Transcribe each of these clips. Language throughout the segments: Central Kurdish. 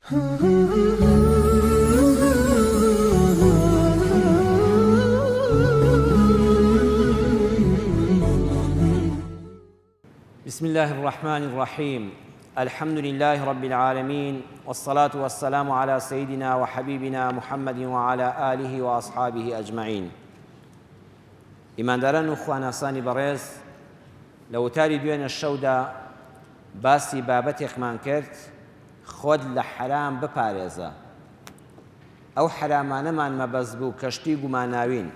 بسم الله الرحمن الرحيم الحمد لله رب العالمين والصلاة والسلام على سيدنا وحبيبنا محمد وعلى آله وأصحابه أجمعين ئیمانداران و خواناسانی بەڕێز لە وتاری دوێنێ شەودا باسی بابەتێکمان کرد خۆت لە حەرام بپارێزە ئەو حەرامانەمان مەبەست بوو کە شتی گوماناوین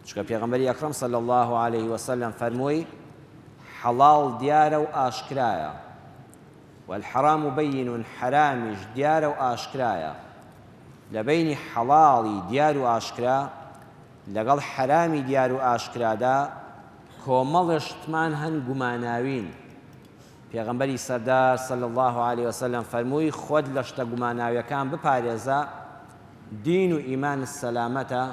چونکە پێغەمبەری ئەکرەم صلی اللە علیه وسلم فەرمووی حەڵاڵ دیارە و ئاشکرایە والحرام بین حەرامیش دیارە و ئاشکرایە لە بەینی حەڵاڵی دیار و ئاشکرا لەگەڵ حەرامی دیار و ئاشکرادا کۆمەڵێ شتمان هەن گوماناوین پێغەمبەری سەردار صلی اللە علیە وسلم فەرمووی خۆت لە شتە گوماناویەکان بپارێزە دین و ئیمانت سەلامەتە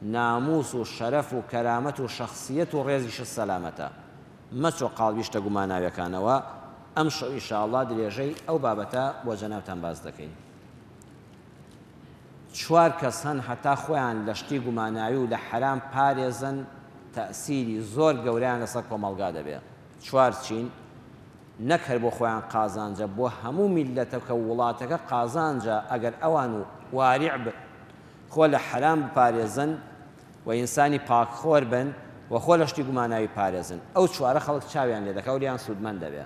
ناموس و شەرەف و کەرامەت و شەخسیەت و ڕێزیشت سەلامەتە مەچۆ قاڵبی شتە گوماناویەکانەوە ئەمشەو ان شاء اللە درێژەی ئەو بابەتە بۆ جەنابتان باس دەکەین. چوار کەس هەن هەتا خۆیان لە شتی گوماناوی و لە حەرام پارێزن تەئسیری زۆر گەورەیان لەسەر کۆمەڵگا دەبێ چوار چین نەک هەر بۆ خۆیان قازانجە بۆ هەموو میللەتەکە و وڵاتەکە قازانجە ئەگەر ئەوان و واریع بن خۆ لە حەرام بپارێزن و ئینسانی پاکخۆر بن و خۆ لە شتی گوماناوی پارێزن ئەو چوارە خەڵک چاویان لێ دەکا و لێیان سوودمەند دەبێ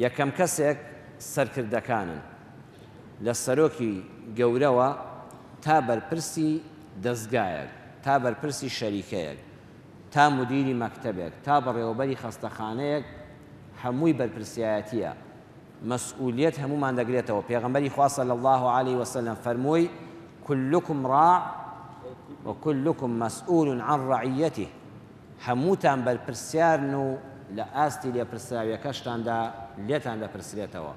یەکەم کەسێک سەرکردەکانن لە سەرۆکی گەورەوە تا بەرپرسی دەزگایەک، تا بەرپرسی شەریکەیەک، تا مودیری مەکتەبێک، تا بەڕێوەبەری خەستەخانەیەک هەمووی بەرپرسیایەتیە، مەسئولیەت هەموومان دەگرێتەوە، پێغەمبەری خوا صلی اللە علیە وسلم فەرمووی، کلکم راع و کلکم مسئول عن رعیته، هەمووتان بەرپرسیارن و لە ئاستی لێپرسراویەکەشتاندا لێتان دەپرسرێتەوە.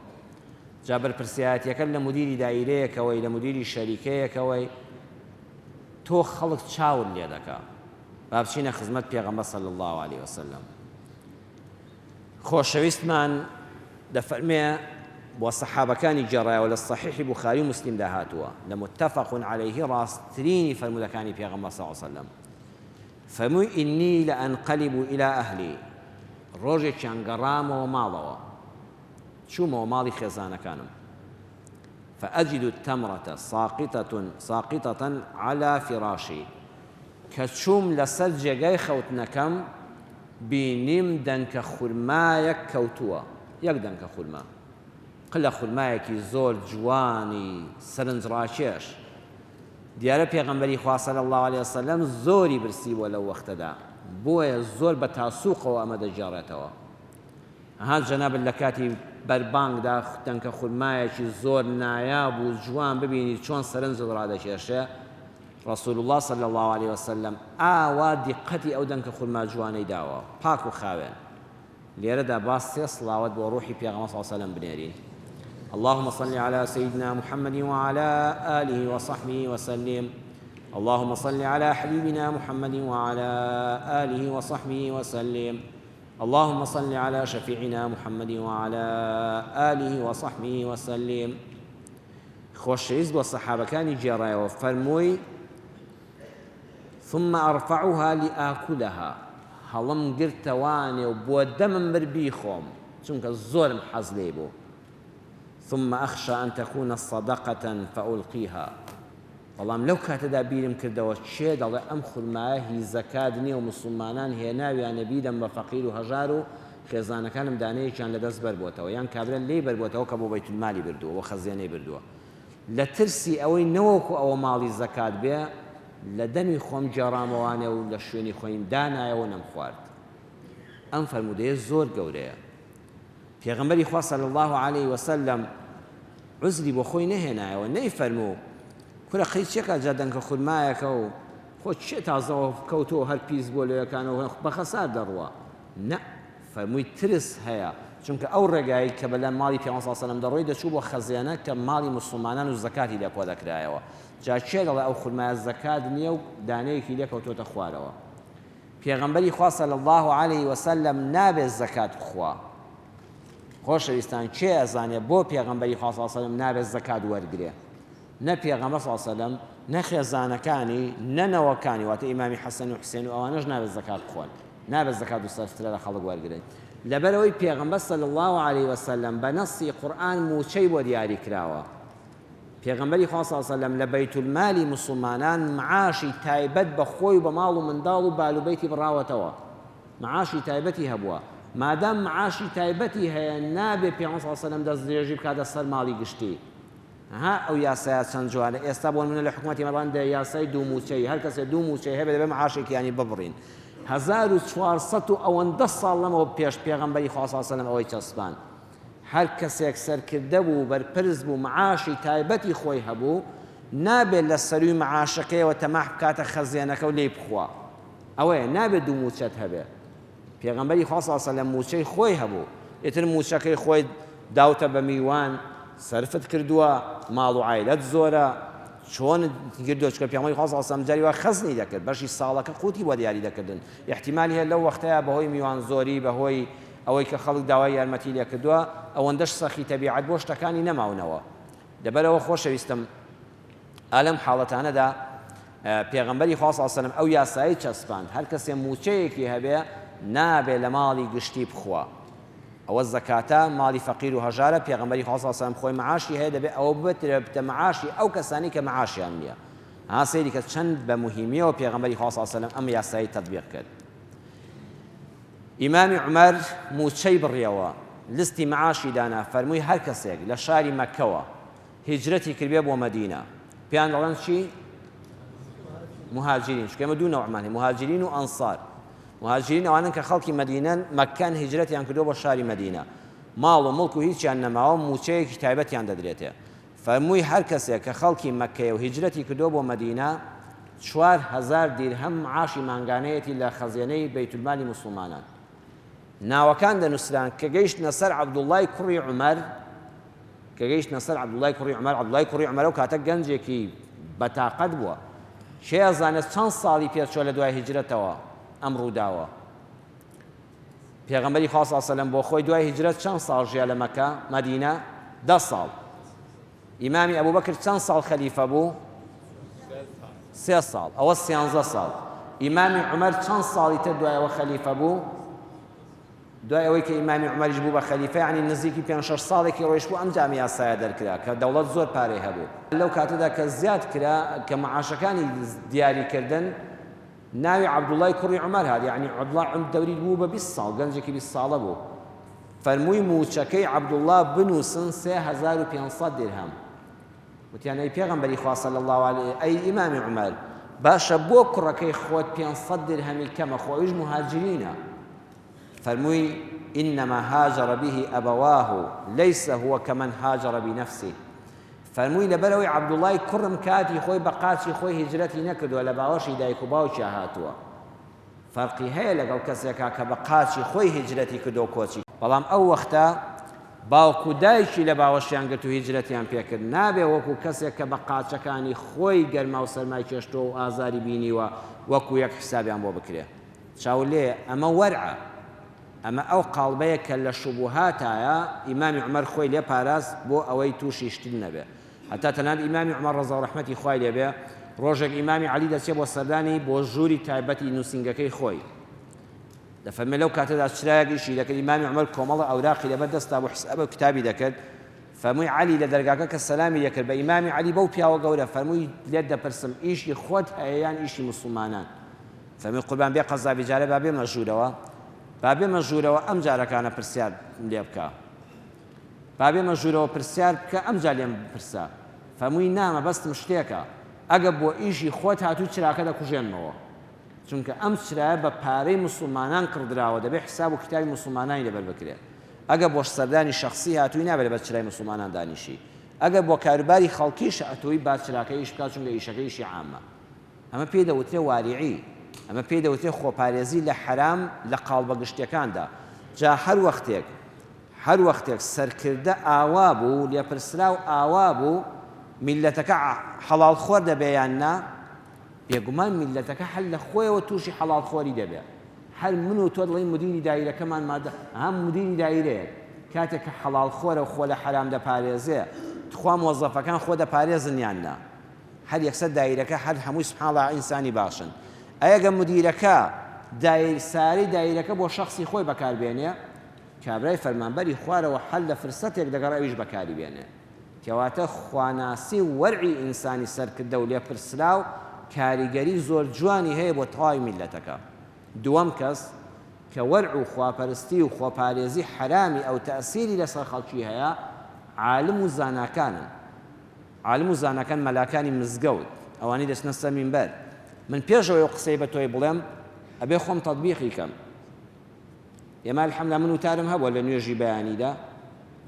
جا بەرپرسیایەتیەکەت لە مودیری دائیرەیەکەوەی لە مودیری شەریکەیەکەوەی تۆ خەڵک چاوت لێ دەکا. با بچینە خزمەت پێغەمبەر صلی اللە علیە وسلم. خۆشەویستمان دەفەرمێ بۆ سەحابەکانی گێڕایەوە لە صحیحی بوخاری و مسلمدا هاتووە لە متفق علیه ڕاستترینی فەرموودەکانی پێغەمبەر صلی اللە علیه وسلم فەرمووی ئینی لەئەنقەلیب الی ئەهلی ڕۆژێکیان گەڕامەوە ماڵەوە چوومەوە ماڵی خێزانەکانم فأجد التمرة ساقطة ساقطة على فراشی کە چووم لەسەر جێگای خەوتنەکەم بینیم دەنکە خورمایەک کەوتووە یەک دەنکە خورما قلە خورمایەکی زۆر جوانی سەرنجڕاکێش دیارە پێغەمبەری خوا صلی اللە علیە وسلم زۆری برسی بووە لەو وەختەدا بۆیە زۆر بە تاسوقەوە ئەمە دەگێڕێتەوە ها جەنابت لە کاتی بەربانگدا دەنکە خورمایەکی زۆر نایاب و جوان ببینی چۆن سەرنجت ڕادەکێشێ رسول اللە صلی اللە علیە وسلم ئاوا دیقەتی ئەو دەنکە خورما جوانەی داوە پاک و خاوێن لێرەدا با سێ سڵاوەت بۆ ڕوحی پێغەمبەر صلی اللە علیە وسلم بنێرین اللهم صل على سيدنا محمد وعلى آله وصحبه وسلم اللهم صل على حبيبنا محمد وعلى آله وصحبه وسلم اللهم صل على شفيعنا محمد وعلى آله وصحبه وسلم خۆشەویست بۆ سەحابەکانی گێڕایەوە فەرمووی ثم ارفعها لآکلها هەڵم گرتە وانێ و بۆ دەمم برد بیخۆم چونکە زۆرم حەز لێی بوو ثم اخشی ان تکون صدقە فالقیها بەڵام لەو کاتەدا بیرم کردەوە کێ دەڵێ ئەم خورمایە هی زەکات نیە و موسڵمانان هێناویانە بیدەم بە فەقیر و هەژار و خێزانەکانم دانەیەکیان لەدەست بەربۆتەوە یان کابرا لێی بەربۆتەوە کە بۆ بەیتولمالی بردووە بۆ خەزێنەی بردووە لە ترسی ئەوەی نەوەکو ئەوە ماڵی زەکات بێ، لە دەمی خۆم گێڕامەوانێ و لە شوێنی خۆیم دانایەوە و نەمخوارد. ئەم فەرموودەیە زۆر گەورەیە. پێغەمبەری خوا صلی اللە علیە وسلم عوزری بۆ خۆی نەهێنایەوە، نەیفەرموو، کورە قەی چێکا جا دەنکە خورمایەکە و خۆ کێ تازەوە کەوتووە و هەر پیس بووە لۆیەکانەوە بە خەسار دەڕوا. نە، فەرمووی ترس هەیە، چونکە ئەو ڕێگایەی کە بەلای ماڵی پێغەمبەر صلی اللە علیە وسلم دەڕۆی دەچوو بۆ خەزێنە کە ماڵی موسڵمانان و زەکاتی لێ کۆدەکرایەوە، جا کێ دەڵێ ئەو خورمایە زەکات نییە و دانەیەکی لێ کەوتۆتە خوارەوە؟ پێغەمبەری خوا صلی اللە علیە وسلم نابێ زەکات بخوا. خۆشەویستان کێ ئەزانێ بۆ پێغەمبەری خوا صلی اللە علیە وسلم نابێت زەکات وەرگرێ؟ نە پێغەمبەر صلی اللە علیە وسلم، نە خێزانەکانی، نە نەوەکانی، واتە ئیمامی حەسەن و حوسێن و ئەوانەش نابێت زەکات بخۆن، نابێت زەکات و سەرفترە لە خەڵک وەرگرن. لەبەرئەوەی پێغەمبەر صلی اللە علیە وسلم بە نەصی قورئان مووچەی بۆ دیاری کراوە. پێغەمبەری خوا صلی اللە علیە وسلم لە بەیتولمالی موسڵمانان معاشی تایبەت بە خۆی و بە ماڵ و منداڵ و بال و بەیتی بڕاوەتەوە. معاشی تایبەتی هەبووە. مادام معاشی تایبەتی هەیە نابێ پێغەمبەر صلی اللە علیە وسلم دەستدرێژی بکاتە سەر ماڵی گشتی. ها ئەو یاسایە چەند جوانە ئێستا بۆ نمونە لە حکومەتی مەڵان دە یاسای دوو موچەیی هەر کەسێ دوو موچەی هەبێ دەبێ معاشێکیانی ببڕین 1400 و ئەوەندە ساڵ لەمەوە پێش پێغەمبەری خوا صلی الله علیه و سلم ئەوەی چەسپاند هەر کەسێک سەرکردە بوو بەرپرس بوو معاشی تایبەتی خۆی هەبوو نابێت لە سەروی معاشەکەیەوە تەماح بکاتە خەزێنەکە و لێی بخوا ئەوەیە نابێت دوو موچەت هەبێ پێغەمبەری خوا صلی اللە علیە وسلم مووچەی خۆی هەبوو، ئیتر مووچەکەی خۆیت داوتە بە میوان، سەرفت کردووە، ماڵ و عایلەت زۆرە، چۆنت کردووە، چونکە پێغەمبەری خوا صلی اللە علیە وسلم جاری وا خەزنی دەکرد، بەشی ساڵەکە قوتی بۆ دیاری دەکردن، ئیحتیمالی هەیە لەو وەختەیا بەهۆی میوان زۆری، بەهۆی ئەوەی کە خەڵک داوای یارمەتی لێکردووە، ئەوەندەش سەخی تەبیعەت بووە شتەکانی نەماونەوە. لەبەرئەوە خۆشەویستم ئا لەم حاڵەتانەدا پێغەمبەری خوا صلی اللە علیە وسلم ئەو یاسایەی چەسپاند هەر کەسێ مووچەیەکی هەبێ نابێ لە ماڵی گشتی بخوا ئەوە زەکاتە ماڵی فەقیر و هەژارە پێغەمبەری خوا صلی اللە علیە وسلم خۆی معاشی هەیە دەبێ ئەوە ببێتە معاشی ئەو کەسانی کە معاشیان نییە ها سەیری کە چەند بە مهمیەوە پێغەمبەری خوا صلی اللە علیە وسلم ئەم یاسایی تەطبیق کرد ئیمامی عومەر مووچەی بڕیەوە لستی معاشی دانا فەرمووی هەر کەسێک لە شاری مەککەوە هیجرەتی کردبێ بۆ مەدینە پێیان دەڵێن چی؟ مهاجرین چونکە ئێمە دوو نەوعمان هەیە مهاجرین و ئەنسار مهاجرین ئەوانن کە خەڵکی مەدینەن مەککەن هیجرەتیان کردووە بۆ شاری مەدینە ماڵ و مڵک و هیچیان نەماوە مووچەیەکی تایبەتیان دەدرێتێ فەرمووی هەر کەسێک کە خەڵکی مەککەیە و هیجرەتی کردووە بۆ مەدینە 4000 دیرهەم معاشی مانگانەیەتی لە خەزێنەی بەیتولمالی موسڵمانان ناوەکان دەنووسران کە گەیشتنە سەر عەبدوڵڵای کوڕی عومەر کە گەیشتنە سەر عەبدوڵڵای کوڕی عومەر، عەبدوڵڵای کوڕی عومەر ئەو کاتە گەنجێکی بەتاقەت بووە، کێ ئەزانێت چەند ساڵی پێ چووە لە دوای هیجرەتەوە ئەم ڕووداوە. پێغەمبەری خوا صلی اللە علیه و سلم بۆ خۆی دوای هیجرەت چەند ساڵ ژیا لە مەکە، مەدینە؟ دە ساڵ. ئیمامی ئەبوبەکر چەند ساڵ خەلیفە بوو؟ سێ ساڵ. ئەوە سیانزە ساڵ. ئیمامی عومەر چەند ساڵی تر دوای ئەوە خەلیفە بوو؟ دوای ئەوەی کە ئیمامی عومەریش بوو بە خەلیفە یەعنی نزیکی پێنج شەش ساڵێکی ڕۆیشت بوو ئەمجا ئەم یاسایە دەرکرا کە دەوڵەت زۆر پارەی هەبوو. لەو کاتەدا کە زیاد کرا کە معاشەکانی دیاری کردن ناوی عەبدوڵای کوڕی عومەر هات یەعنی عەبدوڵا عوم دەوری بوو بە 20 ساڵ گەنجێکی 20 ساڵە بوو فەرمووی مووچەکەی عەبدوڵا بنووسن 3500 درهەم وتیان ئەی پێغەمبەری خوا صلی اللە علیه ئەی ئیمامی عومەر باشە بۆ کوڕەکەی خۆت 500 درهەمی کەمە خۆ ئەویش موهاجرینە فەرمووی، انما هاجر به ابواه لیس هو کمن هاجر بنفسه، فەرمووی، لەبەرئەوەی عەبدوڵڵای کوڕم کاتی خۆی بە قاچی خۆی هیجرەتی نەکردووە لە باوەشی دایک و باوکیا هاتووە، فەرقی هەیە لەگەڵ کەسێکا کە بە قاچی خۆی هیجرەتی کردووە و کۆچی، بەڵام ئەو وەختە باوک و دایکی لە باوەشیان گرت و هیجرەتیان پێکرد، نابێ وەکو کەسێک کە بە قاچەکانی خۆی گەرما و سەرمای چێشتووە و ئازاری بینیوە وەکو یەک حیسابیان بۆ بکرێ. چاو لێیە ئەمە وەرعە ئەمە ئەو قاڵبەیە کە لە شوبوهاتایە ئیمامی عومەر خۆی لێ پاراست بۆ ئەوەی توشی شتت نەبێ هەتا تەنانەت ئیمامی عومەر ڕەزاو ڕەحمەتی خوای لێ بێ ڕۆژێک ئیمامی عەلی دەچێ بۆ سەردانی بۆ ژووری تایبەتی نووسینگەکەی خۆی دەفەرمێ لەو کاتەدا چرایەک ئیشی دەکرد ئیمامی عومەر کۆمەڵە ئەوراقی لەبەر دەستا بۆ حسابە کتابی دەکرد فەرمووی عەلی لە دەرگاکە کە سەلامی لێکرد بە ئیمامی عەلی بەو پیاوە گەورە فەرمووی لێت دەپرسم ئیشی خۆت هەیە یان ئیشی موسڵمانان فەرمووی قوربان بێ قەزابی جارێ با بێمە ژوورەوە با بێمە ژوورەوە ئەم جارەکانە پرسیار لێ بکە با بێمە ژوورەوە پرسیار بکە ئەمجا لێم بپرسە فەرمووی نا مەبەستم شتێکە ئەگە بۆ ئیشی خۆت هاتووی چراکە دەکوژێنمەوە چونکە ئەم چرایە بە پارەی موسڵمانان کڕدراوە دەبێ حساب و کتابی موسڵمانانی لەبەر بکرێ ئەگە بۆ سەردانی شەخسی هاتووی نابێ لەبەر چرای موسڵمانان دانیشی ئەگەر بۆ کاروباری خەڵکیش هاتووی با چراکە ئیش بکات چونکە ئیشەکە ئیشی عامە ئەمە پێی دەوترێ واریعی، ئەمە پێی دەوترێ خۆپارێزی لە حەرام لە قاڵبە گشتیەکاندا. جا هەر وەختێک هەر وەختێک سەرکردە ئاوا بوو، لێپرسراو ئاوا بوو، میللەتەکە حەڵاڵ خۆر دەبێ یان نا؟ بێگومان میللەتەکە هەر لە خۆیەوە تووشی حەڵاڵ خۆری دەبێ. هەر من و تۆ دەڵێین مدیری دایرەکەمان مادە ها مدیری دایرەیەک. کاتێک کە حەڵاڵ خۆرە و خۆ لە حەرام دەپارێزێ تخوا مۆزەفەکان خۆ دەپارێزن یان نا؟ هەر یەکسەر دایرەکە هەر هەمووی سبحان اللە ئینسانی باشن. ئەگە مدیرەکە دایر سارەی دایرەکە بۆ شەخسی خۆی بەکار بێنێ کابرای فەرمانبەری خوارەوە حەل لە فرسەتێک دەگەڕێ ئەویش بەکاری بێنێ. کەواتە خواناسی و وەرعی ئینسانی سەرکردە و لێپرسراو کاریگەری زۆر جوانی هەیە بۆ تەواوی میللەتەکە. دووەم کەس کە وەرع و خواپەرستی و خۆپارێزی حەرامی ئەو تەئسیری لەسەر خەڵکی هەیە عالم و زاناکانن. عالم و زاناکان مەلاکانی مزگەوت ئەوانەی دەچنە سەر مینبەر. من پێش ئەوەی ئەو قسەی بە تۆی بڵێم ئەبێ خۆم تەتبیقی کەم. ئێمە الحمدللە من وتارم هەبووە لە نوێژی بەیانیدا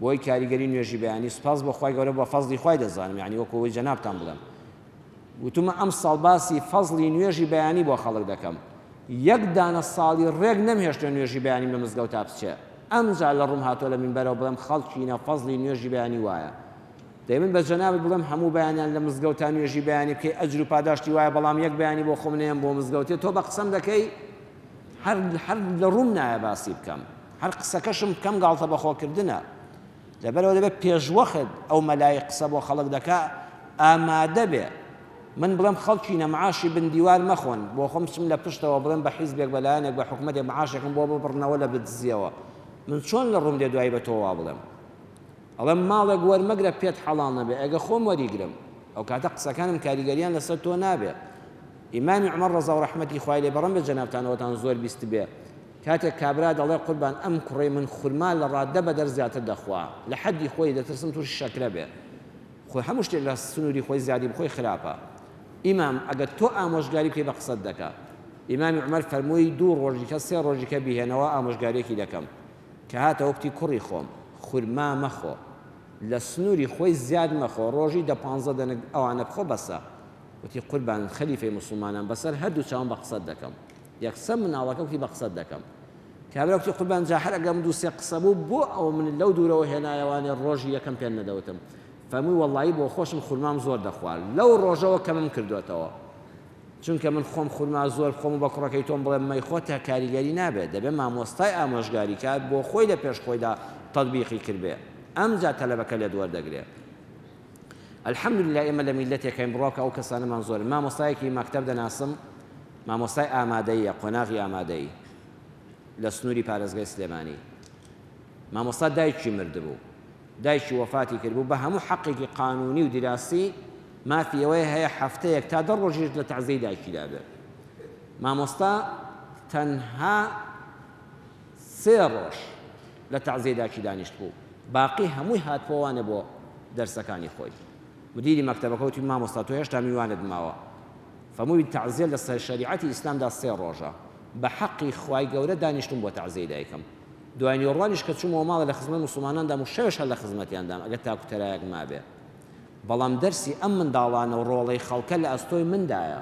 بۆی کاریگەری نوێژی بەیانی سوپاس بۆ خوای گەورە بە فەزڵی خوای دەزانم یعنی وەکو ئەوەی جەنابتان بڵێم وتومە ئەم ساڵ باسی فەزڵی نوێژی بەیانی بۆ خەڵک دەکەم یەک دانە ساڵی ڕێک نەمهێشتە نوێژی بەیانیم لە مزگەوتا بچێ ئەمجا لە ڕووم هاتووە لە مینبەرەوە بڵێم خەڵکینە فەزڵی نوێژی بەیانی وایە دەی من بە جەنابت بڵێم هەموو بەیانیان لە مزگەوتا نوێژی بەیانی بکەی ئەجر و پاداشتی وایە بەڵام یەک بەیانی بۆ خۆم نەیەم بۆ مزگەوتێ تۆ بە قسەم دەکەی هەر هەر لە ڕووم نایە باسی بکەم هەر قسەکەشم بکەم گاڵتە بەخۆکردنە لەبەرەوە دەبێت پێشوەخت ئەو مەلای قسە بۆ خەڵک دەکا ئامادە بێ من بڵێم خەڵکی نەمعاشی بن دیوار مەخۆن بۆ خۆم بچم لە پشتەوە بڵێم بە حیزبێک بە لایەنێک بە حکومەتێک معاشێکم بۆ ببڕنەوە لە بدزیەوە من چۆن لە ڕووم دێ دوایی بە تۆ وا بڵێم ئەڵێم ماڵێک وەرمەگرە پێت حەڵاڵ نەبێ ئەگە خۆم وەریگرم ئەوکاتە قسەکانم کاریگەریان لەسەر تۆ نابێ ئیمامی عومەر ڕەزا و ڕەحمەتی خوای لێ بەڕەم بێ جەنابتانەوەتان زۆر بیستبێ کاتێک کابرا دەڵێ قوربان ئەم کوڕەی من خورما لە ڕاددە بەدەر زیاتر دەخوا لە حەدی خۆی دەترسم تووشی شەکرە بێ خۆ هەموو شتێک لە سنووری خۆی زیادی بخۆی خراپە ئیمام ئەگەر تۆ ئامۆژگاری بکەی بە قسەت دەکا ئیمامی عومەر فەرمووی دوو ڕۆژیکە سێ ڕۆژیکە بیهێنەوە ئامۆژگاریەکی دەکەم کە هاتەوە کوتی کوڕی خۆم خورما مەخۆ لە سنووری خۆی زیاد مەخۆ ڕۆژی دە پانزە دەنک ئەوانە بخۆ بەسە وتی قوربان خەلیفەی موسڵمانان بەسەر هەردوو چاوم بە قسەت دەکەم یەکسەر مناڵەکە وتی بە قسەت دەکەم کابرا وتی قوربان جا هەر ئەگەم دوو سێ قسە بوو بۆ ئەوە من لەو دوورەوە هێنایەوانێ ڕۆژی یەکەم پێ نەدەوتم فەرمووی وەڵایی بۆ خۆشم خورمام زۆر دەخوارد لەو ڕۆژەوە کەمم کردوێتەوە چونکە من خۆم خورما زۆر بخۆم و بە کوڕەکەی تۆم بڵێم مەیخۆ تا کاریگەری نابێت دەبێت مامۆستای ئامۆژگاری کات بۆ خۆی لە پێش خۆیدا تەتبیقی کردبێ ئەمجا تەلەبەکە لێت وەردەگرێ الحمدللە ئێمە لە میللەتێکین بڕوا بکە ئەو کەسانەمان زۆرن مامۆستایەکی مەکتەب دەناسم مامۆستای ئامادەییە قۆناغی ئامادەیی لە سنووری پارێزگای سلێمانی مامۆستا دایکی مردبوو دایکی وەفاتی کردبوو بە هەموو حەقێکی قانونی و دیراسی مافی ئەوەی هەیە هەفتەیەک تا دە ڕۆژیش لە تەعزیەی دایکیدا بێت مامۆستا تەنها سێ ڕۆژ لە تەعزیەی دایکی دانیشتبوو باقی هەمووی هاتبووانێ بۆ دەرسەکانی خۆی مدیری مەکتەبەکە وتی مامۆستا تۆ هێشتا میوانت ماوە فەمووی تەعزیە لە شەریعەتی ئیسلامدا سێ ڕۆژە بە حەقی خوای گەورە دانیشتوم بۆ تەعزیەی دایکم دوای نیوەڕوانیش کە چوومەوە ماڵێ لە خزمەت موسڵماناندام و شەوێش هەر لە خزمەتیاندام ئەگەر تاک و تەرایەک مابێ بەڵام دەرسی ئەم منداڵانە و ڕۆڵەی خەڵکە لە ئەستۆی مندایە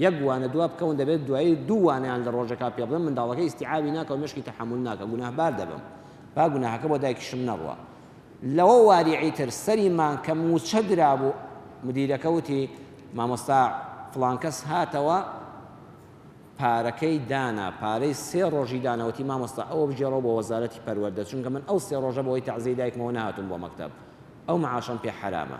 یەک وانە دوا بکەون دەبێت دوایی دوو وانەیان لە ڕۆژەکا پێ بڵێم منداڵەکە ئیستیعابی ناکا و مێشکی تەحەمول ناکا گوناهبار دەبم با گوناهەکە بۆ دایکیشم نەڕوا لەوە واریعی تر سەری مانگ کە مووچە درابوو مدیرەکە وتی مامۆستا فڵان کەس هاتەوە پارەکەی دانا پارەی سێ ڕۆژی دانا وتی مامۆستا ئەوە بگێڕەوە بۆ وەزارەتی پەروەردە چونکە من ئەو سێ ڕۆژە بەهۆی تەعزیەی دایکمەوە نەهاتووم بۆ مەکتەب ئەو معاشەم پێ حەرامە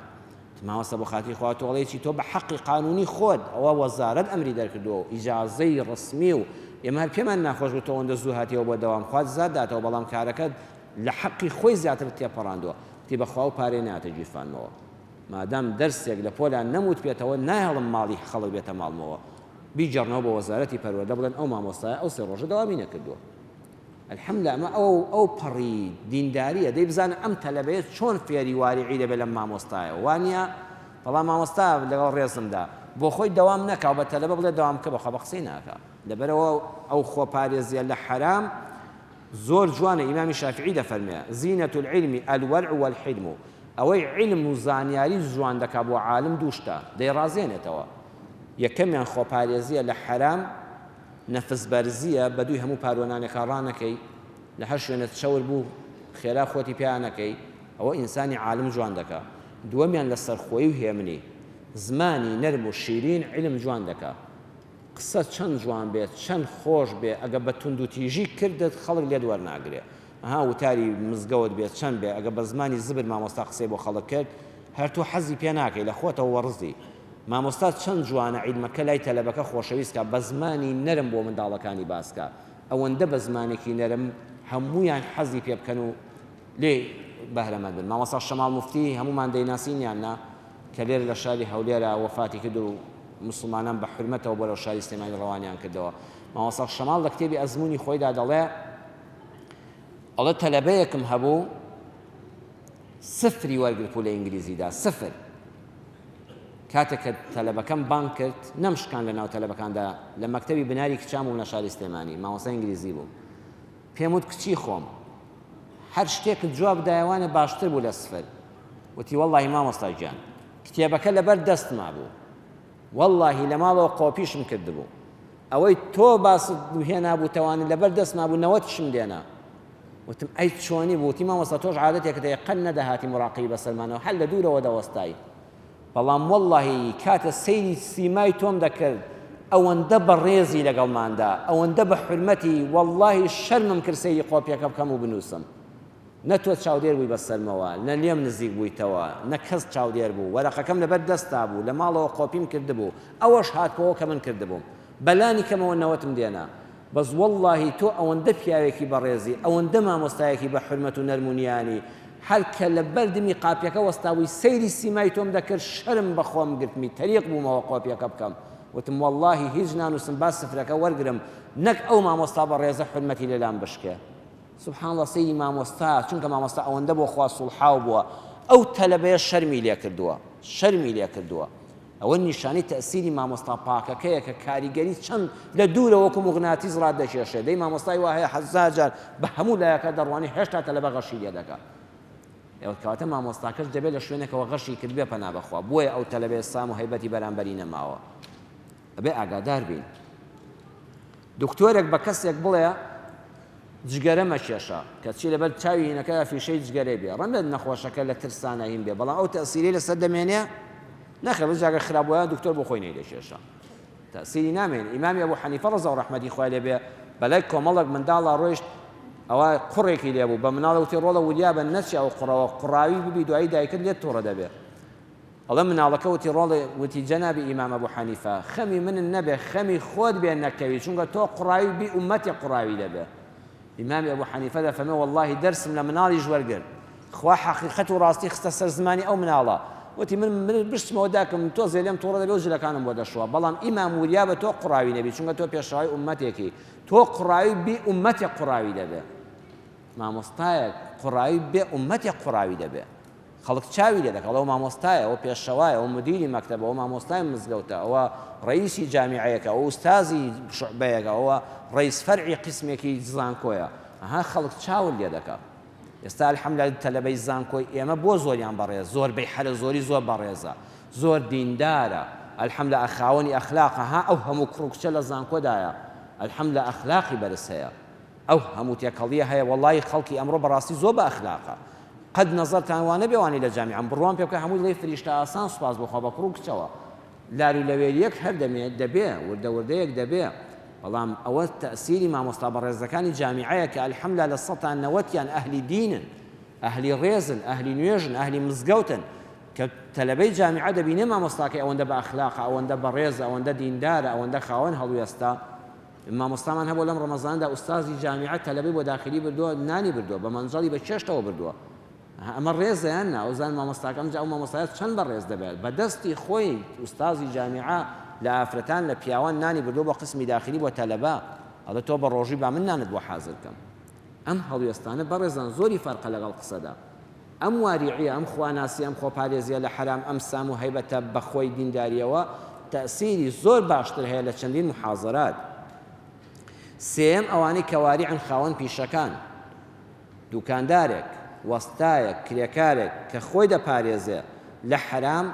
وتم مامۆستا بۆ خاتری خوا تۆ ئەڵێی چی تۆ بە حەقی قانونی خۆت ئەوە وەزارەت ئەمری دەرکردووە و ئیجازەی ڕەسمی و ئێمە هەر پێمان ناخۆش بوو تۆ ئەوەندە زوو هاتیەوە بۆ دەوام خوا جزات داتەوە بەڵام کارەکەت لە حەقی خۆی زیاترت تێپەڕاندووە وتی بەخوا ئەو پارەیە نەهاتە گیرفانمەوە مادام دەرسێک لە پۆلا نەموتبێتەوە نایەڵم ماڵی خەڵک بێتە ماڵمەوە بیگێڕنەوە بۆ وەزارەتی پەروەردە بڵێن ئەو مامۆستایە ئەو سێ ڕۆژە دەوامی نەکردووە الحمدللە ئەمە ئەو ئەو پەڕی دینداریە دەی بزانە ئەم تەلەبەیە چۆن فێری واریعی دەبێت لەم مامۆستایە وانە بەڵام مامۆستا لەگەڵ ڕێزمدا بۆ خۆی دەوام نەکا و بە تەلەبە بڵێ دەوام بکە بەخوا بە قسەی ناکا لەبەرەوە ئەو خۆپارێزیە لە حەرام زۆر جوانە ئیمامی شافعی دەفەرمێ، زینە العلم الورع والحلم، ئەوەی عیلم و زانیاری جوان دەکا بۆ عالم دوو شتە دەیڕازێنێتەوە، یەکەمیان خۆپارێزیە لە حەرام، نەفس بەرزیە، بەدووی هەموو پاروە نانێکا ڕانەکەی، لە هەر شوێنێ چەور بوو خێرا خۆتی پیا نەکەی، ئەوە ئینسانی عالم جوان دەکا. دووەمیان لەسەرخۆیی و هێمنی، زمانی نەرم و شیرین عیلم جوان دەکا. قسە چەند جوان بێ چەند خۆش بێ ئەگە بە توندوتیژی کردت خەڵک لێت وەرناگرێ. ها وتاری مزگەوت بێ چەند بێ ئەگە بە زمانی زبر مامۆستا قسەی بۆ خەڵک کرد هەر تۆ حەزی پێ ناکەی لە خۆتەوە وەڕزی. مامۆستا چەند جوانە عیلمەکە لای تەلەبەکە خۆشەویست کا بە زمانی نەرم بۆ منداڵەکانی باس کا ئەوەندە بە زمانێکی نەرم هەموویان حەزی پێ بکەن و لێی بەهرەمەند بن. مامۆستا شەماڵ موفتی هەموومان دەیناسین یان نا کە لێرە لە شاری هەولێرا وەفاتی کرد و موسڵمانان بە حورمەتەوە بەرەو شاری سلێمانی ڕەوانیان کردەوە. مامۆستا شەماڵ لە کتێبی ئەزموونی خۆیدا دەڵێ ئەڵێ تەلەبەیەکم هەبوو سفری وەرگرتبوو لە ئینگلیزیدا سفر کاتێک کە تەلەبەکەم بانگ کرد نەمشکان لە ناو تەلەبەکاندا لە مەکتەبی بناری کچان بووم لە شاری سلێمانی مامۆستای ئینگلیزی بووم پێم وت کچی خۆم هەر شتێکت جواب دایەوانە باشتر بوو لە سفر وتی وەڵڵاهی مامۆستا گیان کتێبەکە لەبەر دەستما بوو وەڵڵاهی لە ماڵەوە قۆپیشم کردبوو ئەوەی تۆ باست هێنابوو تەوانی لەبەر دەستما بوو نەوەتیشم لێنا وتم ئەی چۆنی بوو وتی مامۆستا تۆش عادەتێکت هەیە قەت نەدەهاتی مراقبی بەسەرمانەوە هەر لە دوورەوە دەوەستای بەڵام وەڵڵاهی کاتە سەیری سیمای تۆم دەکرد ئەوەندە بەڕێزی لەگەڵماندا ئەوەندە بە حورمەتی وەڵڵاهی شەرمم کرد سەیری قۆپیەکە بکەم و بنووسم نە تۆ چاودێر بووی بەسەرمەوە نە لێم نزیک بوویتەوە نە کەس چاودێر بوو وەرەقەکەم لەبەر دەستا بوو لە ماڵەوە قۆپیم کردبوو ئەوەش هاتبۆوە کە من کردبووم بەلانی کەمەوە نەوەتم دێنا بەس وەڵڵاهی تۆ ئەوەندە پیاوێکی بەڕێزی ئەوەندە مامۆستایەکی بە حورمەت و نەرم و نیانی هەر کە لە بەر دمی قاپیەکە وەستابووی سەیری سیمای تۆم دەکرد شەرم بە خۆم گرتمی تەریق بوومەوە قۆپیەکە بکەم وتم وەڵڵاهی هیچ نانووسم با سفرەکە وەرگرم نەک ئەو مامۆستا بەڕێزە حورمەتی لەلام بشکێ. سبحان اللە سەیری مامۆستا چونکە مامۆستا ئەوەندە بۆ خوا سوڵحاو بووە ئەو تەلەبەیە شەرمی لێ کردووە شەرمی لێ کردووە ئەوە نیشانەی تەئسیری مامۆستا پاکەکەیە کە کاریگەری چەند لە دوورە وەکو موغناتیس ڕات دەکێشێ دەی مامۆستای وا هەیە هەزار جار بە هەموو لایەکە دەڕوانی هێشتا تەلەبە غەشی لێ دەکا ئێوە کەواتە مامۆستاکەش دەبێت لە شوێنێکەوە غەشی کردبێ پەنا بەخوا بۆیە ئەو تەلەبەیە سام و هەیبەتی بەرامبەری نەماوە ئەبێ ئاگادار بین دکتۆرێک بە کەسێک بڵێ جگەرە مەکێشە کەچی لەبەر چاوی هینەکەدا فیشەی جگەرەی بێ ڕەنگە نەخۆشەکە لە ترسانە هین بێ بەڵام ئەو تەسیری لەسەر دەمێنێ نەخێر بەس جاگە خراپ بۆیان دکتۆر بۆ خۆی نەیدەکێشا تەسیری نامێن ئیمامی ئەبوو حەنیفە ڕەزا و ڕەحمەتی خوای لێ بێ بەلای کۆمەڵێک منداڵا ڕۆیشت ئەوە قوڕێکی لێ بوو بە مناڵە وتی ڕۆڵە وریا بە نەچی ئەو قوڕەوە قوڕاوی ببی دوایی دایکت لێت توڕە دەبێ ئەڵێ مناڵەکە وتی ڕۆڵێ وتی جەنابی ئیمام ئەبو حەنیفە خەمی منت نەبێ خەمی خۆت بێ نەکەوی چونکە تۆ قوڕاوی بی ئوممەتێک قوڕاوی دەبێ ئیمامی ئەبو حەنیفە دەفەرمێ وەڵڵاهی دەرسم لە مناڵیش وەرگرت خوا حەقیقەت و ڕاستی خستە سەر زمانی ئەو مناڵە وتی من من بشتمەوە داکم تۆزێ لێم توڕە دەبێ و جلەکانم بۆ دەشوا بەڵام ئیمام وریا بە تۆ قوڕاوی نەبی چونکە تۆ پێشەوای ئوممەتێکی تۆ قوڕاوی بی ئوممەتێک قوڕاوی دەبێ مامۆستایەک قوڕاوی بێ ئوممەتێک قوڕاوی دەبێ خەڵک چاوی لێ دەکا ئەوە مامۆستایە ئەوە پێشەوایە ئەوە مدیری مەکتەبە ئەوە مامۆستای مزگەوتە ئەوە ڕەئیسی جامیعەیەکە ئەوە ئوستازی شوعبەیەکە ئەوە ڕەئیس فەرعی قیسمێکی زانکۆیە ئەها خەڵک چاوت لێ دەکا ئێستا الحمدلله تەلەبەی زانکۆی ئێمە بۆ زۆریان بەڕێز زۆربەی حەرە زۆری زۆر بەڕێزە زۆر دیندارە الحمدلله خاوەنی ئەخلاقە ها ئەو هەموو کوڕ و کچە لە زانکۆدایە الحمدلله ئەخلاقی بەرز هەیە ئەو هەموو تێکەڵیە هەیە وەڵایی خەڵکی ئەمڕۆ بەڕاستی زۆر بە ئەخلاقە قەت نەزەرتان وا نەبێ وانەی لە جامیعەن بڕوام پێ بکە هەمووی دڵی فریشتە ئاسان سوپاس بۆ خوا بە کوڕ و کچەوە لار و لەوێریەک هەر دەمێ دەبێ وردە وردەیەک دەبێ بەڵام ئەوە تەئسیری مامۆستا بەڕێزەکانی جامیعەیە کە الحمدللە لە سەتا نەوەتیان ئەهلی دینن ئەهلی ڕێزن ئەهلی نوێژن ئەهلی مزگەوتن کە تەلەبەی جامیعە دەبینێ مامۆستاکەی ئەوەندە بە ئەخلاقە ئەوەندە بەڕێزە ئەوەندە دیندارە ئەوەندە خاوەن هەڵوێستە مامۆستامان هەبووە لەم ڕەمەزانەدا ئوستازی جامیعە تەلەبەی بۆ داخیلی بردووە نانی بردووە بە مەنجەڵی بە چێشتەوە بردووە ئەمە ڕێزە یان نا ئەوزان مامۆستاکە ئەمجا ئەو مامۆستایە چەند بە ڕێز دەبێت بە دەستی خۆی ئوستازی جامیعە لە ئافرەتان لە پیاوان نانی بردووە بۆ قسمی داخلی بۆ تەلەبە ئەڵێ تۆ بە ڕۆژی با من نانت بۆ حازر بکەم ئەم هەڵوێستانە بەڕێزان زۆری فەرقە لەگەڵ قسەدا ئەم واریعیە، ئەم خواناسیە، ئەم خۆپارێزیە لە حەرام، ئەم سام و هەیبەتە بە خۆی دینداریەوە، تەئسیری زۆر باشتر هەیە لە چەندین موحازەرات. سێیەم ئەوانەی کە واریعن خاوەن پیشەکان، دوکاندارێک، وەستایەک، کرێکارێک کە خۆی دەپارێزێ لە حەرام،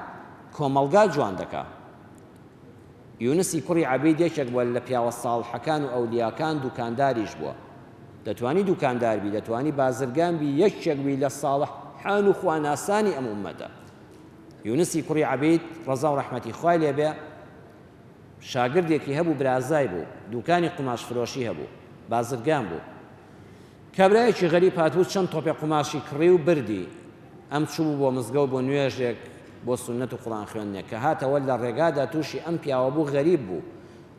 کۆمەڵگا جوان دەکا. یونسی کوڕی عەبید یەکێک بووە لە پیاوە ساڵحەکان و ئەولیاکان دوکانداریش بووە دەتوانی دوکاندار بی دەتوانی بازرگان بی یەکێک بی لە ساڵحان و خواناسانی ئەم ئوممەتە یونسی کوڕی عەبید ڕەزا و ڕەحمەتی خوای لێ بێ شاگردێکی هەبوو برازای بوو دوکانی قوماش فرۆشی هەبوو بازرگان بوو. کابرایەکی غەریب هاتبوو چەند تۆپێ قوماشی کڕی و بردی. ئەم چووبوو بۆ مزگەوت بۆ نوێژێک بۆ سوننەت و قوڕان خوێندنێک. کە هاتەوە لە ڕێگادا تووشی ئەم پیاوە بوو غەریب بوو.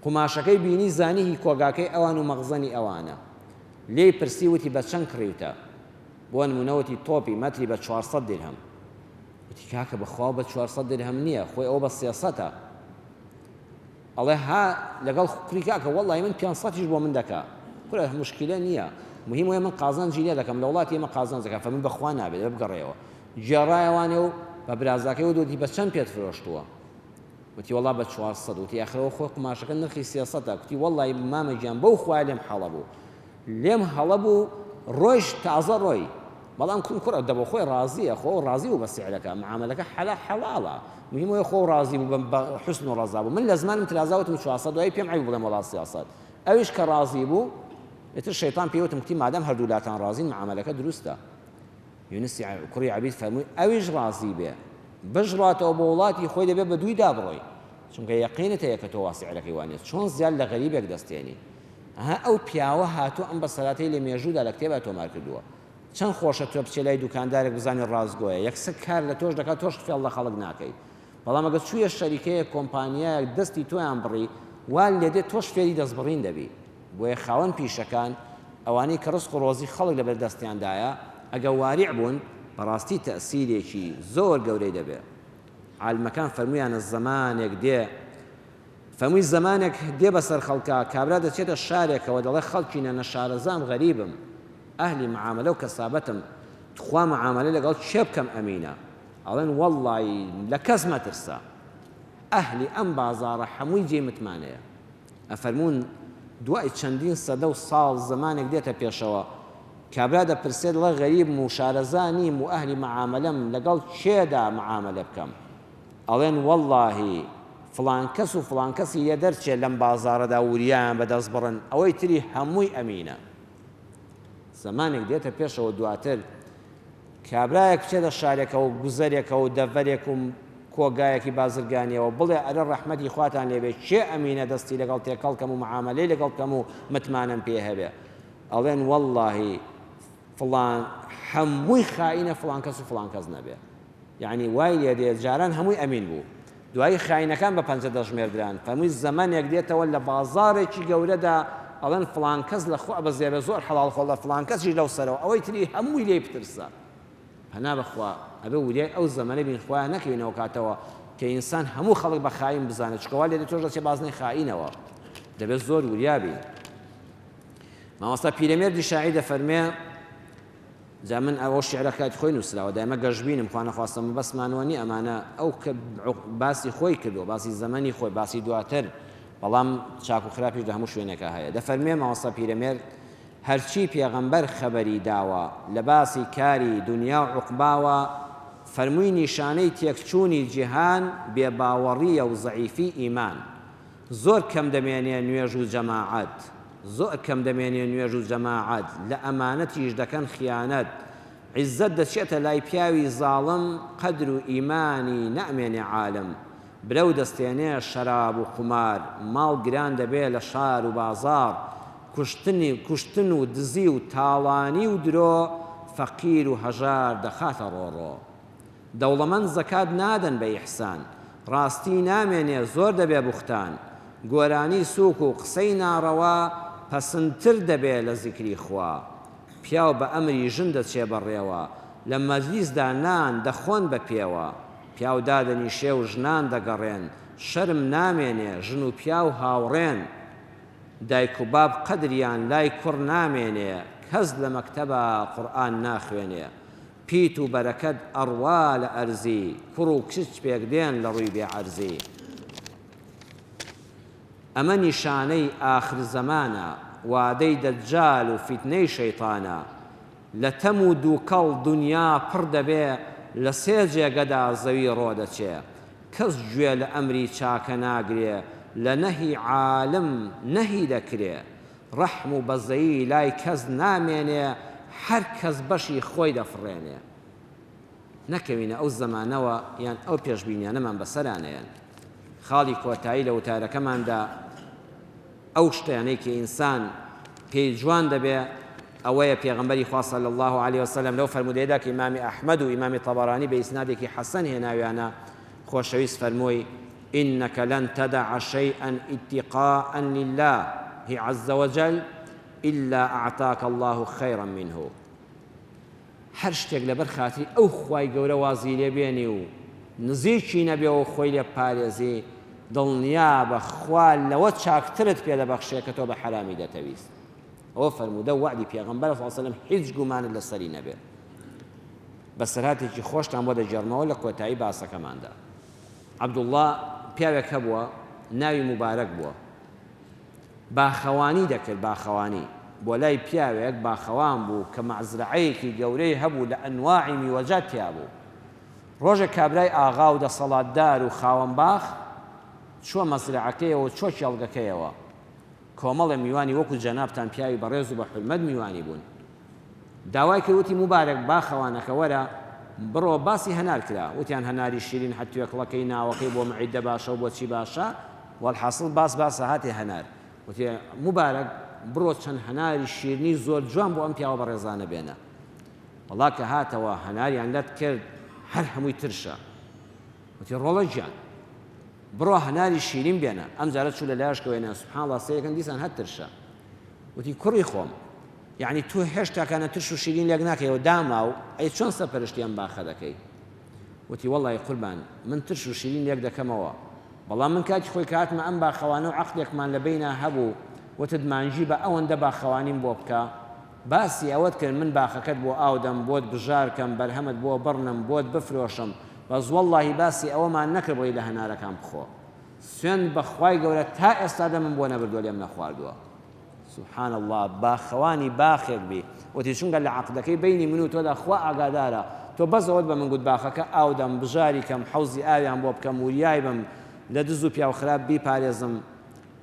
قوماشەکەی بینی زانی هی کۆگاکەی ئەوان و مەخزەنی ئەوانە. لێی پرسی وتی بە چەند کڕیوتە؟ بۆ نموونە وتی تۆپی مەتری بە 400 درهەم. وتی کاکە بەخوا بە 400 درهەم نییە خۆی ئەوە بە سێسەتە. ئەڵێ ها لەگەڵ کوری کاکە وەڵی من پێنج سەتیش بۆ من دەکا کورە مشکلە نییە مهم وەیە من قازانجی لێ دەکەم لە وڵاتی ئێمە قازانج دەکا فەرمووی بەخوا نابێت دەبێ بگەڕێیەوە گێڕایەوانێ و بە برازاکەی وت وتی بە چەند پێت فرۆشتووە وتی وەڵا بە 400 وتی ئاخرەوە خۆی قوماشەکە نرخی سێسەتە کوتی وەڵی مامە گیان بەو خوایە لێم حەڵە بوو لێم هەڵە بوو ڕۆیشت تازە ڕۆی بەڵام کوم کوڕە دەبۆ خۆی ڕازیە خۆ ڕازی بوو بە سعرەکە معامەلەکە حەلا حەڵاڵە مهم وەیە خۆ ڕازی بوو بە حسن و ڕەزا بوو من لە زمانم ترازا وتم 400 دوایی پێم عەیب بڵێم وەڵا 300 ئەویش کە ڕازی بوو ئیتر شەیتان پێی وتم کوتی مادام هەردوو لاتان ڕازین معامەلەکە دروستە یونسی کوڕی عەبید فەرمووی ئەویش ڕازی بێ بشڕاتەوە بۆ وڵاتی خۆی دەبێ بە دوویدا بڕۆی چونکە یەقینت هەیە کە تۆ وا سعرەکەی وانیە چۆن زیاد لە غەریبێک دەستێنی ئەها ئەو پیاوە هاتووە ئەم بەسەراتەی لە مێژوودا لە کتێبا تۆمار کردووە. چەند خۆشە تۆ بچێ لای دوکاندارێک بزانی ڕاستگۆیە یەکسەر کار لە تۆش دەکات تۆش فێڵ لە خەڵک ناکەی. بەڵام ئەگەر چوویە شەریکەیەک کۆمپانیایەک دەستی تۆیان بڕی وا لێدێ تۆش فێری دەستبڕین دەبی. بۆیە خاوەن پیشەکان ئەوانەی کە ڕزق و ڕۆزی خەڵک لەبەر دەستیاندایە ئەگە واریع بوون بەڕاستی تەئسیرێکی زۆر گەورەی دەبێ. عالمەکان فەرموویانە زەمانێک دێ فەرمووی زەمانێک دێ بەسەر خەڵکا کابرا دەچێتە شارێکەوە دەڵێ خەڵکینە نەشارەزام غەریبم ئەهلی معامەلە و کەسابەتم تخوا معامەلە لەگەڵ کێ بکەم ئەمینە ئەڵێن وەڵڵایی لە کەس مەترسە ئەهلی ئەم بازاڕە حەمووی جێی متمانەیە ئەفەرموون دوای چەندین سەدە و ساڵ زەمانێک دێتە پێشەوە کابرا دەپرسێ دەڵێ غەریبم و شارەزا نیم و ئەهلی معامەلەم لەگەڵ کێدا معامەلە بکەم ئەڵێن وەڵڵاهی فڵان کەس و فڵان کەسی لێ دەرچێ لەم بازاڕەدا وریایان بە دەست بڕن ئەوەی تری هەمووی ئەمینە. زەمانێک دێتە پێشەوە دواتر کابرایەک بچێتە شارێکەوە و گوزەرێکەوە و دەڤەرێک و کۆگایەکی بازرگانیەوە بڵێ ئەرێ ڕەحمەتی خواتان لێ بێ کێ ئەمینە دەستی لەگەڵ تێکەڵ کەم و معامەلەی لەگەڵ بکەم و متمانەم پێ هەبێ ئەڵێن وەڵڵاهی فڵان هەمووی خائینە فڵان کەس و فڵان کەس نەبێ. یەعنی وای لێ دێ جاران هەمووی ئەمین بوو دوایی خاینەکان بە پەنجە دەژمێردران فەرمووی زەمەنێک دێتەوە لە بازاڕێکی گەورەدا ئەڵێن فڵان کەس لە خوا بەزێ بێ زۆر حەڵاڵ خۆڵە فڵان کەسیش لەو سەرەوە ئەوەی تری هەمووی لێی بترسە پەنا بەخوا ئەبێ وریای ئەو زەمەنە بین خوایە نەکەوینەوە کاتەوە کە ئینسان هەموو خەڵک بە خاین بزانێت چونکە وا لێ دێ تۆش دەچێ بازنەی خائینەوە دەبێت زۆر وریا بین مامۆستا پیرەمێردی شاعیر دەفەرمێ جا من ئەو شیعرە کاتی خۆی نووسراوە دایمە گەشبینم خوا نەخواستە مەبەستمان وە نیە ئەمانە ئەو کە باسی خۆی کردووە باسی زەمەنی خۆی باسی دواتر بەڵام چاک و خراپیش لە هەموو شوێنێکا هەیە دەفەرموێ مامۆستا پیرەمێرد هەرچی پێغەمبەر خەبەری داوە لە باسی کاری دونیا و عوقباوە فەرمووی نیشانەی تێکچوونی جیهان بێ باوەڕییە و زەعیفی ئیمان زۆر کەم دەمێنێ نوێژ و جەماعەت زۆر کەم دەمێنێ نوێژ و جەماعەت لە ئەمانەتیش دەکەن خیانەت عیزەت دەچێتە لای پیاوی زاڵم قەدر و ئیمانی نامێنێ عالم برەو دەستێنێ شەراب و قومار ماڵ گران دەبێ لە شار و بازاڕ کوشتنی کوشتن و دزی و تاڵانی و درۆ فەقیر و هەژار دەخاتە ڕۆڕۆ. دەوڵەمەند زەکات نادەن بە ئیحسان ڕاستی نامێنێ زۆر دەبێ بوختان گۆرانی سوک و قسەی ناڕەوا پەسندتر دەبێ لە زیکری خوا پیاو بە ئەمری ژن دەچێ بەڕێوە لە مەجلیسدا نان دەخۆن بە پێوە پیاو دادەنیشێ و ژنان دەگەڕێن شەرم نامێنێ ژن و پیاو هاوڕێن دایک و باب قەدریان لای کوڕ نامێنێ کەس لە مەکتەبا قورئان ناخوێنێ پیت و بەرەکەت ئەڕوا لە ئەرزی، کوڕ و کچ پێک دێن لە ڕووی بێ عەرزی. ئەمە نیشانەی ئاخر زەمانە، وادەی دەجال و فیتنەی شەیتانە. لە تەم و دووکەڵ دونیا پڕ دەبێ، لە سێ جێگەدا زەوی ڕۆ دەچێ. کەس گوێ لە ئەمری چاکە ناگرێ، لە نەهی عالم نەهی دەکرێ. ڕەحم و بەزەیی لای کەس نامێنێ هەر کەس بەشی خۆی دەفڕێنێ. نەکەوینە ئەو زەمانەوە یان ئەو پێشبینیانەمان بەسەرا نەیەن. خاڵی کۆتایی لە وتارەکەماندا ئەو شتانەی کە ئینسان پێی جوان دەبێ. ئەوەیە پێغەمبەری خوا صلی اللە علیە وسلم لەو فەرموودەیەدا کە ئیمامی ئەحمەد و ئیمامی طبرانی بە ئیسنادێکی حەسەن هێناویانە خۆشەویست فەرمووی انک لن تدع شیئا اتقاء للە عز وجل الا اعطاک اللە خیرا منه هەر شتێک لەبەر خاتری ئەو خوای گەورە وازی لێ بێنی و نزیکی نەبێ و خۆی لێ بپارێزی دڵنیابە خوا لەوە چاکترت پێ دەبەخشێ کە تۆ بە حەرامی دەتەویست. ئەوە فەرموودە و وەعدی پێغەمبەرە صلی اللە علیە وسلم هیچ گومانت لەسەری نەبێ. بەسەرهاتێکی خۆشتان بۆ دەگێڕمەوە لە کۆتایی باسەکەماندا. عەبدوڵڵا پیاوێک هەبووە ناوی موبارەک بووە. باخەوانی دەکرد، باخەوانی. بۆ لای پیاوێک باخەوان بوو کە مەزرەعەیەکی گەورەی هەبوو لە ئەنواعی میوەجات تیا بوو. ڕۆژێک کابرای ئاغا و دەسەڵاتدار و خاوەن باخ چووە مەزرەعەکەیەوە و چووە کێڵگەکەیەوە. کۆمەڵێ میوانی وەکو جەنابتان پیاوی بەڕێز و بە حورمەت میوانی بوون. داوای کرد وتی موبارەک باخەوانەکە وەرە بڕۆ باسی هەنار کرا وتیان هەناری شیرین هەر توێکڵەکەی ناوەکەی بۆ معیدە باشە و بۆ چی باشە وەلحاسڵ باس باسە هاتێ هەنار وتی موبارەک بڕۆ چەند هەناری شیرنی زۆر جوان بۆ ئەم پیاوە بەڕێزانە بێنە وەڵا کە هاتەوە هەناریان لەت کرد هەر هەمووی ترشە وتی ڕۆڵە گیان بڕۆ هەناری شیرین بێنە ئەمجارە چوو لە لاشکەوە هێنا سبحان اللە سەیرەکەن دیسان هەر ترشە وتی کوڕی خۆم یەعنی تۆ هێشتاکانە ترش و شیرین لێک ناکەیەوە داماو ئەی چۆن سەرپەرشتی ئەم باخە دەکەی؟ وتی وەڵی قوربان من ترش و شیرین لێک دەکەمەوە بەڵام من کاتی خۆی کە هاتمە ئەم باخەوانە و عەقدێکمان لە بەینا هەبوو وتت مانگی بە ئەوەندە باخەوانیم بۆ بکە باسی ئەوەت کرد من باخەکەت بۆ ئاو دەم بۆت بژار کەم بەرهەمت بۆ بڕنم بۆت بفرۆشم بەس وەڵڵاهی باسی ئەوەمان نەکرد بڵێی لە هەنارەکان بخۆ سوێند بە خوای گەورە تا ئێستا دەمم بۆ نەبردووە لێم نەخواردووە سبحان اللە باخەوانی باخێک بی وتی چونکە لە عەقدەکەی بەینی من و تۆدا خوا ئاگادارە تۆ بەس ئەوەت بە من گوت باخەکە ئاو دەم بژاری کەم حەوزی ئاویان بۆ بکەم وریای بم لە دز و پیاو خراپ بیپارێزم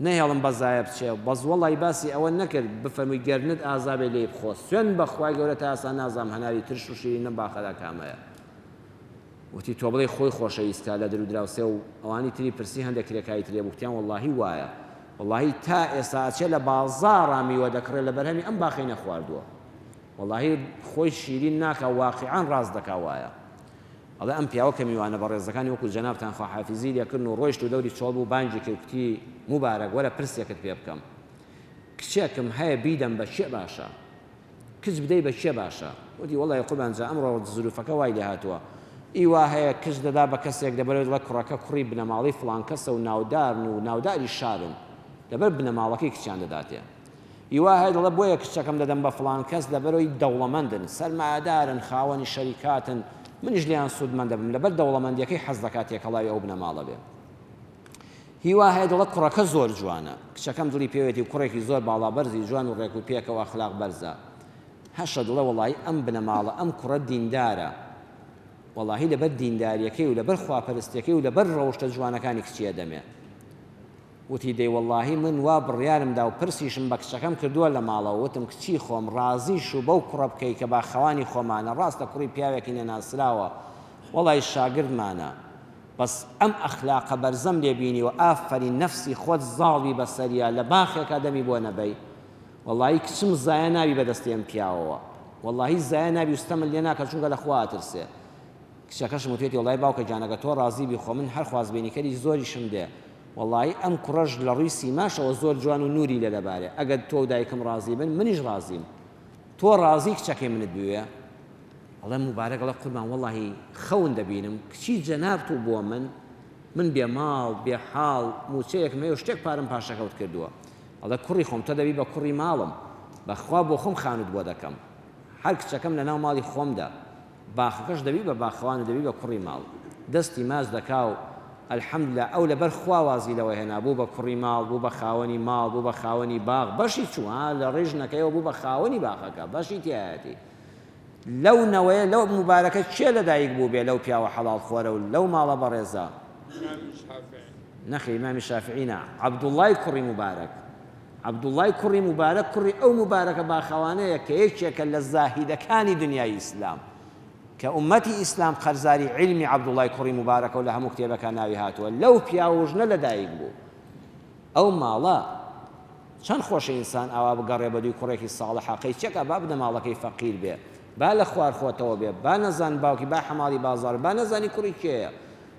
نەهێڵم بە زایە بچێ بەس وەڵی باسی ئەوە نەکرد بفەرمووی گەرنت ئازابێ لێی بخۆ سوێند بە خوای گەورە تا ئێستا نازانم هەناری ترش و شیرین لەم باخەدا کامەیە. وتی تۆ بڵێی خۆی خۆشەویست کا لە درودراوسێ و ئەوانی تری پرسی هەندێک کرێکاری تری هەبوو کوتیان وەڵاهی وایە وەڵاهی تا ئێستا ئەچێ لە بازاڕا میوە دەکڕێ لە بەرهەمی ئەم باخەی نەخواردووە وەڵاهی خۆی شیرین ناکا واقیعەن ڕاست دەکا وایە ئەڵێ ئەم پیاوە کە میوانە بەڕێزەکانی وەکو جەنابتان خواحافیزی لێکردن و ڕۆیشت و دەوری چۆڵ بوو بانگی کرد کوتی موبارەک وەرە پرسێکت پێ بکەم کچێکم هەیە بیدەم بە کێ باشە کچ بدەی بە کێ باشە؟ وتی، وەڵای قوربان جا ئەمڕۆ زروفەکە وای لێ هاتووە. ئی وا هەیە کچ دەدا بە کەسێک لەبەرئەوەی دەڵێ کوڕەکە کوڕی بنەماڵەی فڵان کەسە و ناودارن و ناوداری شارن لەبەر بنەماڵەکەی کچیان دەداتێ. ئی وا هەیە دەڵێ بۆیە کچەکەم دەدەم بە فڵان کەس لەبەرئەوەی دەوڵەمەندن، سەرمایەدارن، خاوەنی شەریکاتن، منیش لێیان سوودمەند دەبم، لەبەر دەوڵەمەندییەکەی حەز دەکا تێکەڵاوی ئەو بنەماڵە بێ. هیوا هەیە دەڵێ کوڕەکە زۆر جوانە کچەکەم دڵی پێوێتی و کوڕێکی زۆر باڵا بەرزی جوان و ڕێک و پێکە و ئەخلاق بەرزە هەشە دڵێ وەڵایی ئەم بنەماڵە ئەم کوڕە دیندارە وەڵاهی لەبەر دینداریەکەی و لەبەر خواپەرستیەکەی و لەبەر ڕەوشتە جوانەکانی کچی ئەدەمێ وتی دەی وەڵاهی من وا بڕیارم دا و پرسیشم بە کچەکەم کردووە لە ماڵەوە وتم کچی خۆم ڕازیش و بەو کوڕە بکەی کە باخەوانی خۆمانە ڕاستە کوڕی پیاوێکی نەناسراوە وەڵای شاگردمانە بەس ئەم ئەخلاقە بەرزەم لێ بینیوە ئافەرین نەفسی خۆت زاڵ بی بەسەریا لە باخێکا دەمی بۆ نەبەی وەڵایی کچم زایە نابی بەدەستی ئەم پیاوەوە وەڵاهی زایە نابی و ستەمت لێ ناکا چونکە لە خوا ئەترسێ کچەکەشم وتوێتی وەڵای باوکە گیان ئەگەر تۆ ڕازی بی خۆ من هەر خوازبێنیکەری زۆریشم دێ وەڵایی ئەم کوڕەش لە ڕووی سیماشەوە زۆر جوان و نوری لێ دەبارێ ئەگەر تۆ و دایکم ڕازی بن منیش ڕازیم تۆ ڕازی کچەکەی منت بوێ ئەڵێ موبارەک ئەڵێ قوربان وەڵاهی خەون دەبینم کچی جەنابت و بۆ من من بێ ماڵ بێ حاڵ موچەیەکم هەیە و شتێک پارەم پاشەکەوت کردووە ئەڵێ کوڕی خۆم تۆ دەبی بە کوڕی ماڵم بەخوا بۆ خۆم خانوت بۆ دەکەم هەر کچەکەم لەناو ماڵی خۆمدا باخەکەش دەبی بە باخەوان و دەبی بە کوڕی ماڵ دەستی ماچ دەکا و الحمدللە ئەو لەبەر خوا وازی لەوە هێنا بوو بە کوڕی ماڵ بوو بە خاوەنی ماڵ بوو بە خاوەنی باخ بەشی چوو ها لە ڕێی ژنەکەیەوە بوو بە خاوەنی باخەکە بەشی تیایەتی لەو نەوەیە لەو موبارەکە کێ لەدایک بووبێ لەو پیاوە حەڵاڵ خۆرە و لەو ماڵە بەڕێزە؟ ئیمامی شافعی. نەخێر ئیمامی شافعی نا، عەبدوڵڵای کوڕی موبارەک. عەبدوڵڵای کوڕی موبارەک کوڕی ئەو موبارەکە باخەوانەیە کە یەکێکە لە زاهیدەکانی دنیای ئیسلام کە ئوممەتی ئیسلام قەرزاری عیلمی عەبدوڵڵای کوڕی موبارەکە و لە هەموو کتێبەکان ناوی هاتووە لەو پیاو و ژنە لەدایک بوو. ئەو ماڵە. چەند خۆشە ئینسان ئاوا بگەڕێ بەدووی کوڕێکی ساڵحا قەی چەکا با بنەماڵەکەی فەقیر بێ با لە خوار خۆتەوە بێ با نەزان باوکی با حەماڵی بازاڕ با نەزانی کوڕی کێیە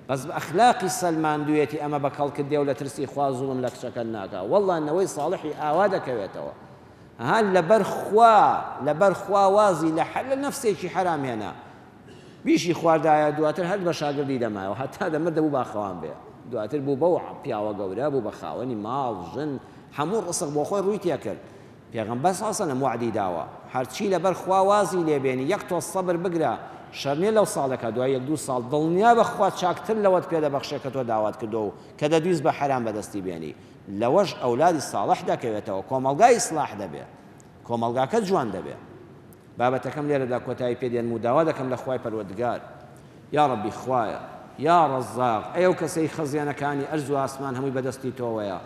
بەس بە ئەخلاقی سەلماندویەتی ئەمە بە کەڵکت دێ و لە ترسی خوا زوڵم لە کچەکەت ناکا وەڵا نەوەی ساڵحی ئاوا دەکەوێتەوە ها لەبەر خوا لەبەر خوا وازی لە حەر لە نەفسێکی حەرام هێنا بیشی خواردایە دواتر هەر بە شاگردی دەمایەوە هەتا دەمرد دەبوو باخەوان بێ دواتر بوو بەو پیاوە گەورە بوو بە خاوەنی ماڵ ژن هەموو ڕسق بۆ خۆی ڕووی تێکرد پێغەمبەر صلی اللە علیە وسلم وەعدی داوە هەرچی لەبەر خوا وازی لێ بێنی یەک تۆز سەبر بگرە شەر نیە لەو ساڵێکا دوای یەک دوو ساڵ دڵنیابە خوا چاکتر لەوەت پێ دەبەخشێ کە تۆ داوات کردوە و کە دەدویست بە حەرام بەدەستی بێنی لەوەش ئەولادی ساڵح دەکەوێتەوە کۆمەڵگا ئیسلاح دەبێ کۆمەڵگاکە جوان دەبێ. بابەتەکەم لێرەدا کۆتایی پێ دێنم و داوا دەکەم لە خوای پەروەردگار یاڕەبی خوایە یا ڕەزاق ئەی ئەو کەسەی خەزێنەکانی ئەرز و ئاسمان هەمووی بەدەستی تۆوەیە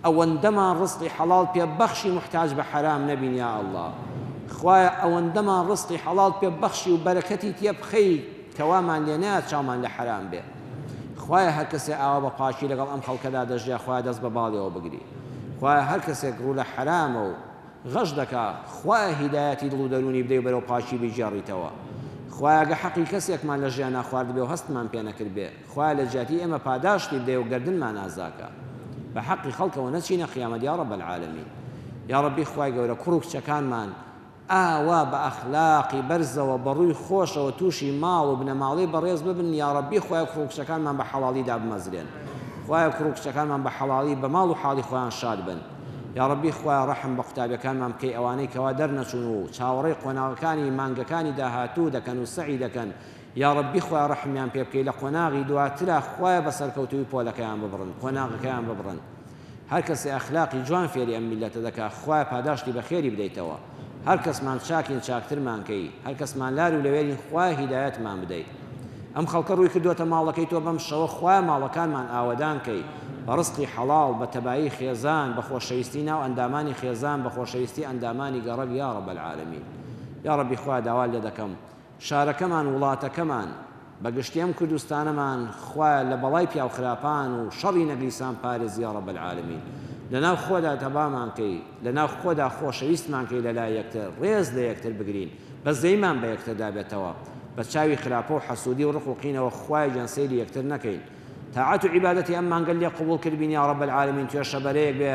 ئەوەندەمان ڕزقی حەڵاڵ پێ بەخشی موحتاج بە حەرام نەبین یا اللە خوایە ئەوەندەمان ڕزقی حەڵاڵ پێ بەخشی و بەرەکەتی تێ بخەی کە وامان لێ نایەت چاومان لە حەرام بێ خوایە هەر کەسێ ئاوا بە پاکی لەگەڵ ئەم خەڵکەدا دەژیا خوایە دەست بە باڵیەوە بگری خوایە هەر کەسێک ڕوو لە حەرامە و غەش دەکا خوایە هیدایەتی دڵ و دەروونی بدەی و بەرەو پاکی بیگێڕیتەوە خوایە گە حەقی کەسێکمان لە ژیانا خواردبێ و هەستمان پێ نەکردبێ خوایە لە جیاتی ئێمە پاداشتی بدەی و گەردنمان ئازاکە بە حەقی خەڵکەوە نەچینە قیامەت یا رب العالمین یاڕەبی خوای گەورە کوڕ و کچەکانمان ئاوا بە ئەخلاقی بەرزەوە بە ڕووی خۆشەوە تووشی ماڵ و بنەماڵەی بەڕێز ببن یاڕەبی خوایە کوڕ و کچەکانمان بە حەڵاڵی دابمەزرێن خوایە کوڕ و کچەکانمان بە حەڵاڵی بە ماڵ و حاڵی خۆیان شاد بن یاڕەبی خوایە ڕەحم بە قوتابیەکانمان بکەی ئەوانەی کەوا دەرنەچوون و چاوەڕێی قۆناغەکانی مانگەکانی داهاتوو دەکەن و سەعی دەکەن یاڕەبی خوایە ڕەحمیان پێ بکەی لە قۆناغی دواترا خوایە بە سەرکەوتووی پۆلەکەیان ببڕن قۆناغەکەیان ببڕن هەر کەسێ ئەخلاقی جوان فێری ئەم میللەتە دەکا خوایە پاداشتی بەخێری بدەیتەوە هەر کەسمان چاکین چاکترمان کەی هەر کەسمان لار و لەوێرین خوایە هیدایەتمان بدەی ئەم خەڵکە ڕووی کردۆتە ماڵەکەی تۆ بەم شەوە خوایە ماڵەکانمان ئاوەدان کەی بە ڕزقی حەڵاڵ بە تەبایی خێزان بە خۆشەویستی ناو ئەندامانی خێزان بە خۆشەویستی ئەندامانی گەڕەک یا رب العالمین یا ربی خوایە داوات لێ دەکەم شارەکەمان وڵاتەکەمان بە گشتی ئەم کوردستانەمان خوایە لە بەڵای پیاو خراپان و شەڕی نەگریسان پارێزی یا رب العالمین لەناو خۆدا تەبامان کەی لەناو خۆدا خۆشەویستمان کەی لەلای یەکتر ڕێز لە یەکتر بگرین بەزەیمان بە یەکتردا بێتەوە بە چاوی خراپە و حەسودی و ڕق و قینەوە خوایە گیان سەیری یەکتر نەکەین تاعەت و عیبادەتی ئەم مانگە لێ قبوڵ کردبین یا رب العالمین توێشەبەرەیەک بێ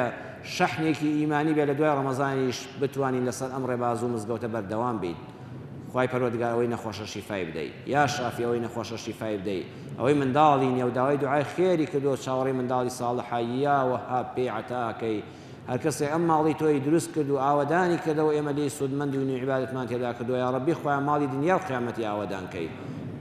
شەحنێکی ئیمانی بێ لە دوای ڕەمەزانیش بتوانین لەسەر ئەم ڕێباز و مزگەوتە بەردەوام بین خوای پەروەردگار ئەوەی نەخۆشە شیفای بدەی یا شافی ئەوەی نەخۆشە شیفای بدەی ئەوەی منداڵی نیە و داوای دوعای خێری کردووە چاوەڕێی منداڵی ساڵحە یا وەهاب پێی عەتاکەی هەرکەسێک ئەم ماڵی تۆی دروست کرد و ئاوەدانی کردەوە ئێمە لێی سوودمەند بووین و عیبادەتمان تێدا کردووە یاڕەبی خوایە ماڵی دنیا و قیامەتی ئاوەدان کەی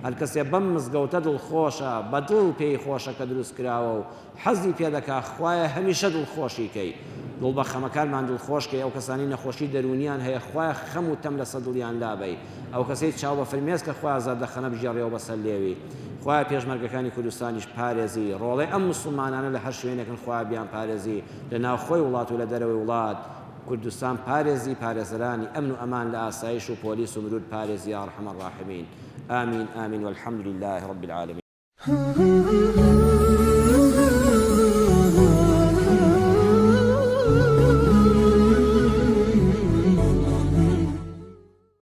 هەرکەسێ بەم مزگەوتە دڵخۆشە بە دڵ پێی خۆشە کە دروست کراوە و حەزی پێ دەکا خوایە هەمیشە دڵخۆشی کەی دڵ بە خەمەکانمان دڵخۆش کەی ئەو کەسانەی نەخۆشی دەروونیان هەیە خوایە خەم و تەم لەسەر دڵیان لابەی ئەو کەسەی چاو بە فرمێسکە خوایە زەردەخەنە بگێڕیەوە بەسەر لێوی خوایە پێشمەرگەکانی کوردستانیش پارێزی ڕۆڵەی ئەم موسڵمانانە لە هەر شوێنێکن خوایە بیان پارێزی لە ناوخۆی وڵات و لە دەرەوەی وڵات کوردستان پارێزی پارێزەرانی ئەمن و ئەمان لە ئاسایش و پۆلیس و مرور پارێزی یا ارحم الراحمین آمین آمین والحمد لله رب العالمین.